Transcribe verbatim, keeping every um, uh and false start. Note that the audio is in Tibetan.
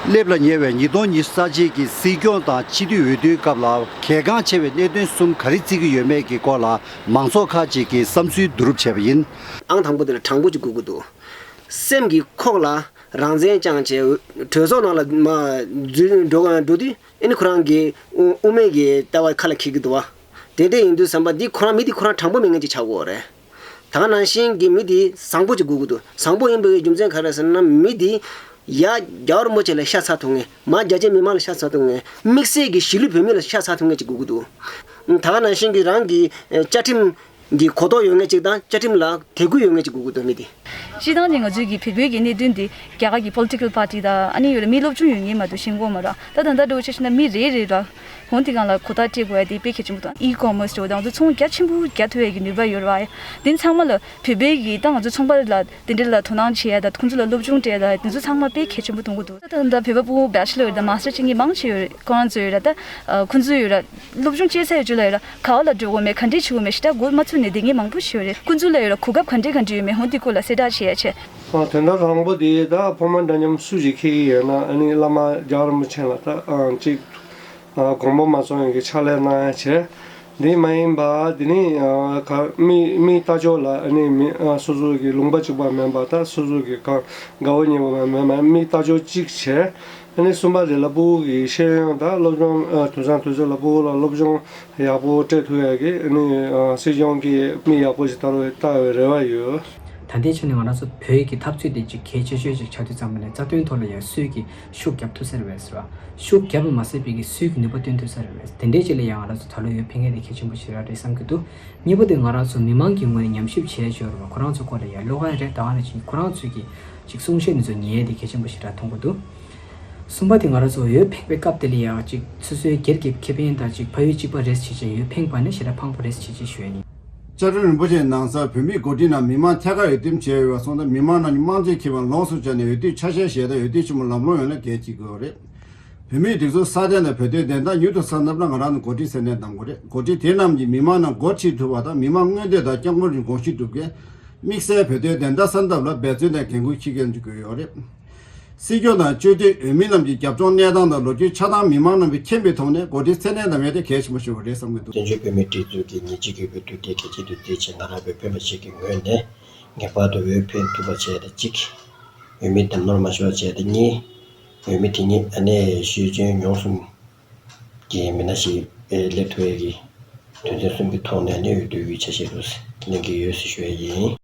སླེབས་ལ་ཉེ་བའི་ཉིས་སྟོང་ཉི་ཤུ་རྩ་གཅིག་གི་སྲིད་སྐྱོང་དང་སྤྱི་འཐུས་འོས་བསྡུའི་སྐབས་ལ་གལ་འགངས་ཆེ་བའི་གནད་དོན་གསུམ་ག་རེ་བརྩི་གི་ཡོད་མེད་ཀྱི་སྐོར་ལ་མང་ཚོགས་ཁག་ཅིག་གིས་བསམ་ཚུལ་བསྡུ་རུབ་བྱས་པ་ཡིན། ཨང་དང་པོ་དེ་ལ་དྲང་པོ་ཅིག་དགོས་ཀྱི་འདུག་སེམས་ཀྱི་ཁོག་ལ་རང་བཙན་བཅངས་བྱས་གྲོས་ཚོགས་ནང་ལ་མ་འཛུལ་འགྲོ་འགྲོ་དུས་ཨ་ནི་ཁོ་རང་གི་དབུ་དབུ་མེད་ཀྱི་ལྟ་བ་ཁ་ལ་འཁྱེར་གྱི་འདུག་བ། དེ་འདྲ་ཡིན་དུས་ཙམ་པ་འདི་ཁོ་རང་མི་འདི་ཁོ་རང་དྲང་པོ་མེད་མཁན་ཅིག་ཆགས་ཀྱི་ཡོད་རེད། ད་ག་ནང་བཞིན་གྱི་མི་འདི་བཟང་པོ་ཅིག་དགོས་ཀྱི་འདུག་བཟང་པོ་ཡིན་པའི་རྒྱུ་མཚན་ག་རེ་ཟེར་ན། མི་འདི་ཡ་རྒྱལ་བ་རིན་པོ་ཆེ་ལ་ཤ་ཚ་ཐུབ་མཁན། མ་རྒྱ་ཆེ་མི་མང་ལ་ཤ་ཚ་ཐུབ་མཁན། དམིགས་བསལ་གྱི་གཞིས་ལུས་བོད་མི་ལ་ཤ་ཚ་ཐུབ་མཁན་ཅིག་དགོས་ཀྱི་འདུག་ད་ག་ནང་བཞིན་གྱི་རང་གི་བཅའ་ཁྲིམས་ཀྱི་གོ་རྟོགས་ཡོད་མཁན་ཅིག་དང་བཅའ་ཁྲིམས་ལ་དད་གུས་ཡོད་མཁན་ཅིག་དགོས་ཀྱི་འདུག་མི་འདི། སྤྱིར་བཏང་ནས་ང་ཚོའི་གི་བོད་པའི་གི་གནད་དོན་འདི་རྒྱ་གར་གྱི་པོ་ལི་ཊི་ཀལ་པར་ཊི་དང་ཨ་ནི་ཡོད་ལ་མི་སློབ་སྦྱོང་ཡོད་མཁན་མ་གཏོགས་ཤེས་ཀྱི་ཡོད་མ་རེད། ད་ད་ལྟ་འདྲ་བོ་ཆ་བཞག་ན་མི་རེ་རེ་ར་འོ་དེ་སྒང་ལ་གོ་བརྡ་སྤྲད་དགོས་ཡ་དེ་དཔེ་གལ་ཆེན་པོ་འདུག་ཨི་ཀོ་མར་སི་འདྲ་བོ་དང་ང་ཚོ་ཚོང་རྒྱ་ཆེན་པོ་རྒྱག་ཐུབ་ཡ་གི་ནུས་པ་ཡོད་རེད་བ། དེ་ཚང་མ་ལ་བོད་པའི་གི་ད་ང་ཚོ་ཚོང་པ་ལ་དེ་འདྲ་ལ་དོ་སྣང་བྱེད་ཡ་དང་ཁོང་ཚོ་ལ་སློབ་སྦྱོང་སྤྲད་ཡ་དང་ཁོང་ཚོ་ལ་དཔེ་གལ་ཆེན་པོ་མཐོང་གི་འདུག་ད་ད་ལྟ་བོད་པ་ཕྲུ་གུ་བྷེ་ཆེ་ལར་དང་མཱ་སི་ཊར་བྱེད་མཁན་མང་ཆེ་ཡོད་རེད། ཁོ་རང་ཚོ་ཡོད་ར་ད་ཁོང་ཚོ་ཡོད་ར། སློབ་སྦྱོང་བྱས་ཚར་ཡོད་ཅུ་ལ་ཡོད་ར་ག་བ་ལ་འགྲོ་དགོས་མེད་ག་འདྲས་བྱེད་དགོས་མེད་ཞེ་དྲག་མགོ་མ་ཚོས་ནས་བསྡད་མཁན་མང་པོ་ཞིག་ཡོད་རེད། ཁོང་ཚོ་ལ་ཡོད་ར་གོ་སྐབས་ག་འདྲས་ག་འདྲས་ཡོད་མེད་འོ་འདི་སྐོར་ལ་གསལ་བསྒྲགས་བྱེད་ཡ་བྱས། ཨ་དོན་དག་དང་པོ་དེ་ད་ཕ་མ་འདྲ་མཉམ་སུ་ཞིག་འཁྱེར་གྱི་ཡོད་ན་ཨ་ནི་བླ་མ་རྒྱལ་བ་རིན་པོ་ཆེ་ལ་ད་ཨ་གཅིག་ཨ་དགོངས་པ་མ་ཚོམ་ཡོང་གི་ཕྱག་ལས་གནང་ཡ་བྱས། འདི་མ་ཡིན་པ་འདི་ནི་ཨ་ག་མི་མི་ལྟ་ཕྱོགས་ལ་ཨ་ནི་མི་ཨ་སོ་སོ་གི་ལུང་པ་གཅིག་པ་མིན་པ་ད་སོ་སོ་གི་གང་དགའ་བོ་ཉེ་བོ་མ་མིན་པ་མི་ལྟ་ཕྱོགས་གཅིག་བྱས། ཨ་ནི་གསུམ་པ་དེ་ལ་ཕྲུ་གུ་གི་ཤེས་ཡོན་དང་སློབ་སྦྱོང་ཨ་དུས་སང་དུས་ཚོད་ལ་ཕྲུ་གུ་ལ་སློབ་སྦྱོང་ཡག་པོ་སྤྲད་ཐུབ་ཡག་གི་ཨ་ནི་ཨ་སྲིད་སྐྱོང་གིས་མི་ཡག་པོ་ཞིག་ལྟ་རོགས་ལྟ་བའི་རེ་བ་ཡོད། ད་ལྟའི་ཆ་ནས་ང་རང་ཚོ་བོད་ཀྱི་འཐབ་རྩོད་དེ་ཅིག་གལ་ཆེ་ཤོས་ཅིག་ཆགས་དུས་ཙམ་པ་ནས་རྩ་དོན་ཐོག་ལ་ཡང་སུས་ཀྱིས་ཤུགས་རྒྱབ་ཐུབ་ས་རེད་པས་ཟེར་བ། ཤུགས་རྒྱབ་པ་མ་ཟད་པའི་གི་སུས་ཀྱིས་ནུས་པ་བཏོན་ཐུབ་ས་རེད་པས། དེ་འདྲའི་ཅིག་ལ་ཡང་ང་རང་ཚོ་ད་ལོ་ཡོད་ཕན་མཁན་དེ་གལ་ཆེན་པོ་ཞིག་རེད་བསམ་གྱི་འདུག་གཉིས་པ་དེ་ང་རང་ཚོ་མི་མང་གི་ངོས་ནས་ཉམས་ཞིབ་བྱས་ཡོད་རེད་པ། ཁོ་རང་ཚོ་སྐོར་ལ་ཡང་བློ་དཀར་རེད་ད་ག་ནང་བཞིན་ཁོ་རང་ཚོས་ཀྱི་ཅིག་གསུང་བཤད་འདི་ཚོ་ཉན་ཡས་དེ་གལ་ཆེན་པོ་ཞིག་རེད་མཐོང་གི་འདུག་གསུམ་པ་དེ་ང་རང་ཚོ་འོས་འཕེན་པའི་སྐབས་དེ་ལ་ཡང་ཅིག་སོ་སོའི་སྒེར་གྱི་ཁེ་ཕན་དང་ཅིག་ཕ་ཡུལ་གཅིག་པ་རེད་བྱས་བྱས་འོས་འཕེན་པ་ནི་ཞེ་དྲག་ཕངས་པོ་རེད་བྱས་བྱས་ཞུ་ཡ་ཡིན། བཅའ་ཁྲིམས་རིན་པོ་ཆེའི་ནང་གསལ་བོད་མིའི་འགོ་ཁྲིད་ནང་མི་མང་ཐད་ཀར་འོས་འདེམས་བྱས་ཡོད་པ་སོང་ཙང་མི་མང་རྣམས་ཀྱིས་དམངས་གཙོའི་ཁེ་ཕན་ལོངས་སུ་སྤྱད་ནས་འོས་བསྡུ་ཆ་ཤས་བཞེས་ཏེ་འོས་བསྡུ་ཆེན་མོ་ལམ་ལྷོང་ཡོང་ན་གལ་ཆེ་གི་ཡོད་རེད། བོད་མིའི་སྒྲིག་འཛུགས་སྲ་བརྟན་དང་བོད་དོན་བདེན་མཐའ་མྱུར་དུ་སོན་ཐུབ་ན་ང་རང་ཚོ་འགོ་ཁྲིད་སེམས་ནད་གཏོང་དགོས་རེད། འགོ་ཁྲིད་དེ་རྣམས་ཀྱིས་མི་མང་རྣམས་འགོ་ཁྲིད་ཐུབ་པ་དང་མི་མང་མངོན་འདོད་དང་སྐྱབས་མགོན་གྱི་དགོངས་གཞི་སྒྲུབ་མཁན། དམིགས་བསལ་བོད་དོན་བདེན་མཐའ་གསལ་ཐབས་ལ་འབད་བརྩོན་དང་འགན་འཁུར་འཁྱེར་མཁན་ཞིག་དགོས་ཡོད་རེད། སྲིད་སྐྱོང་དང་སྤྱི་འཐུས་འོས་མི་རྣམས་ཀྱི་རྒྱབ་ལྗོངས་གནས་སྟངས་དང་ལོ་རྒྱུས་ཆ་ཚང་མི་མང་རྣམས་ཀྱིས་མཁྱེན་པའི་ཐོག་ནས་འགོ་ཁྲིད་སེམས་ནད་གཏོང་ཡ་དེ་གལ་ཆེན་པོ་ཞིག་རེད་བསམ་གྱི་འདུག་བཙན་བྱོལ་བོད་མིའི་སྒྲིག་འཛུགས་ཀྱི་ཉིན་གཅིག་གི་འོས་བསྡུ་དེ་གལ་ཆེ་དུ་མཛད་ཆེད་ང་རང་བོད་ཕན་པ་ཞིག་གི་ངོས་ནས་ངེས་པར་དུ་འོས་འཕེན་ཐུབ་པ་བྱས་ཏེ་གཅིག་འོས་མི་བདམས་ནོར་མ་ཤོར་བ་བྱས་ཏེ་གཉིས། འོས་མི་དེ་ཉིད་ཨ་ནེ་ཤེས་ཡོན་ཉུང་གསུམ་གྱི་མི་སྣ་ཞིག་སླེབས་ཐུབ་ཡས་ཀྱི་དོན་ཚན་གསུམ་གྱི་ཐོག་ནས་ཨ་ནེ་འོས་བསྡུ་ཡི་ཆ་ཤས་དུ་གནང་གི་ཡོད་ཟེར་ཞུ་ཡས་ཡིན།